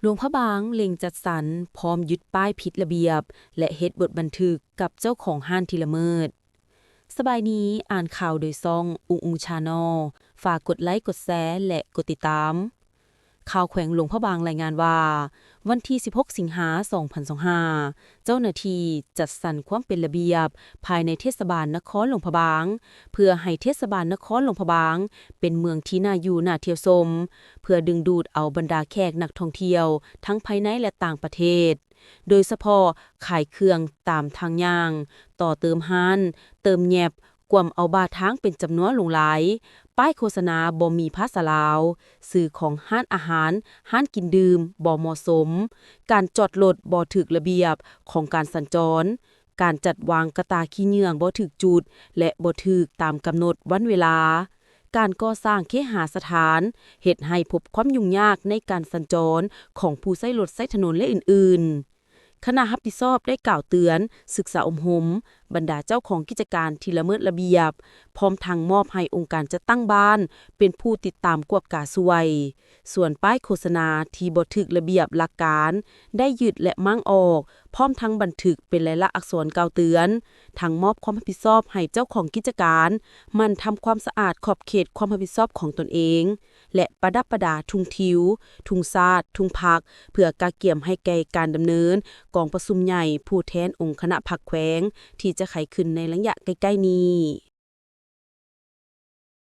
ຫຼວງພະບາງເລັ່ງຈັດສັນ ພ້ອມຍຶດປ້າຍຜິດລະບຽບ ແລະ ເຮັດບົດບັນທຶກກັບເຈົ້າຂອງຮ້ານທີ່ລະເມີດ. ສະບາຍດີ, ອ່ານຂ່າວໂດຍຊ່ອງອຸງອຸງ Channel. ຝາກກົດໄລ, ກົດແຊ ແລະ ກົດຕິດຕາມ. ຂ່າວແຂວງຫຼວງພະບາງລາຍງານວ່າ, ວັນທີສິບຫົກ ສິງຫາ ສອງພັນຊາວຫ້າ ເຈົ້າໜ້າທີ່ຈັດສັນຄວາມເປັນລະບຽບພາຍໃນເທດສະບານນະຄອນຫຼວງພະບາງ ເພື່ອໃຫ້ເທດສະບານນະຄອນຫຼວງພະບາງເປັນເມືອງທີ່ໜ້າຢູ່ໜ້າທ່ຽວຊົມ, ເພື່ອດຶງດູດເອົາບັນດາແຂກນັກທ່ອງທ່ຽວທັງພາຍໃນ ແລະ ຕ່າງປະເທດ, ໂດຍສະເພາະຂາຍເຄື່ອງຕາມທາງຍ່າງ, ຕໍ່ເຕີມຮ້ານ, ເຕີມແຫຍັບ, ກວມເອົາບາທາງເປັນຈຳນວນຫຼວງຫຼາຍ. ປ້າຍໂຄສະນາບໍ່ມີພາສາລາວ, ຊື່ຂອງຮ້ານອາຫານ, ຮ້ານກິນດື່ມບໍ່ເໝາະສົມ, ການຈອດລົດບໍ່ຖືກລະບຽບຂອງການສັນຈອນ, ການຈັດວາງກະຕ່າຂີ້ເຫຍື້ອບໍ່ຖືກຈຸດ ແລະ ບໍ່ຖືກຕາມກຳນົດວັນເວລາ, ການກໍ່ສ້າງເຄຫະສະຖານ ເຮັດໃຫ້ພົບຄວາມຫຍຸ້ງຍາກໃນການສັນຈອນຂອງຜູ້ໃຊ້ລົດໃຊ້ຖະໜົນ ແລະ ອື່ນໆ. ຄະນະຮັບຜິດຊອບໄດ້ກ່າວເຕືອນ, ສຶກສາອົບຮົມບັນດາເຈົ້າຂອງກິດຈະການທີ່ລະເມີດລະບຽບ, ພ້ອມທັງມອບໃຫ້ອົງການຈັດຕັ້ງບ້ານເປັນຜູ້ຕິດຕາມກວດກາຊ່ວຍ. ສ່ວນປ້າຍໂຄສະນາທີ່ບໍ່ຖືກລະບຽບຫຼັກການ ໄດ້ຍຶດ ແລະ ມ້າງອອກ, ພ້ອມທັງບັນທຶກເປັນລາຍລັກອັກສອນກ່າວເຕືອນ, ທັງມອບຄວາມຮັບຜິດຊອບໃຫ້ເຈົ້າຂອງກິດຈະການ ໝັ່ນທຳຄວາມສະອາດຂອບເຂດຄວາມຮັບຜິດຊອບຂອງຕົນເອງ ແລະ ປະດັບປະດາທຸງທິວ, ທຸງຊາດ, ທຸງພັກ ເພື່ອກະກຽມໃຫ້ແກ່ການດຳເນີນກອງປະຊຸມໃຫຍ່ຜູ້ແທນອົງຄະນະພັກແຂວງ ທີ່ຈະໄຂຂຶ້ນໃນໄລຍະໃກ້ໆນີ້.